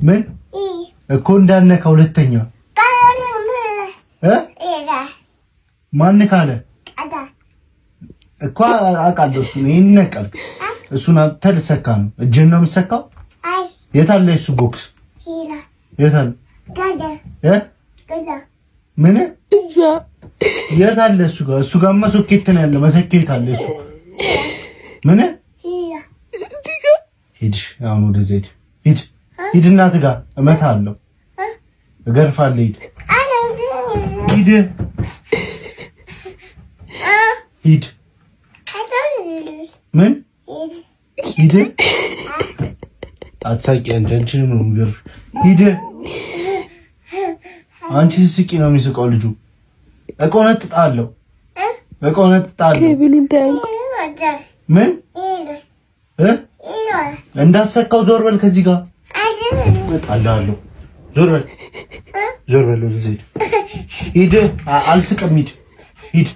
ምን እኮ እንዳነካ ሁለተኛ እ ማን ካለ እኮ አውቃለሁ። እሱን ይሄን ነቀልክ። እሱን አምጥተህ ልትሰካ ነው። እጅህን ነው የምትሰካው? የት አለ የእሱ box? የት አለ? እ ምን የት አለ እሱ ጋር? እሱ ጋርማ ሶኬት ነው ያለው። መሰኪያ አለ እሱ ምን ሂድ፣ አሁን ወደዚያ ሂድ፣ ሂድ፣ ሂድ፣ እናትህ ጋር እመታለሁ፣ እገርፋለሁ። ሂድ፣ ሂድ፣ ሂድ። ምን ሂድ። አትሳቂ አንቺ፣ አንቺንም ነው የምገርፍሽ። ሂድ። አንቺ ስትስቂ ነው የሚስቀው ልጁ። እቆነጥጣለሁ፣ እቆነጥጣለሁ። ምን እ እንዳሰካው ዞር በል ከዚህ ጋር እጣልሃለሁ። ዞር በል፣ ዞር በል፣ ወደዚያ ሂድ፣ ሂድ። አልስቅም። ሂድ፣ ሂድ።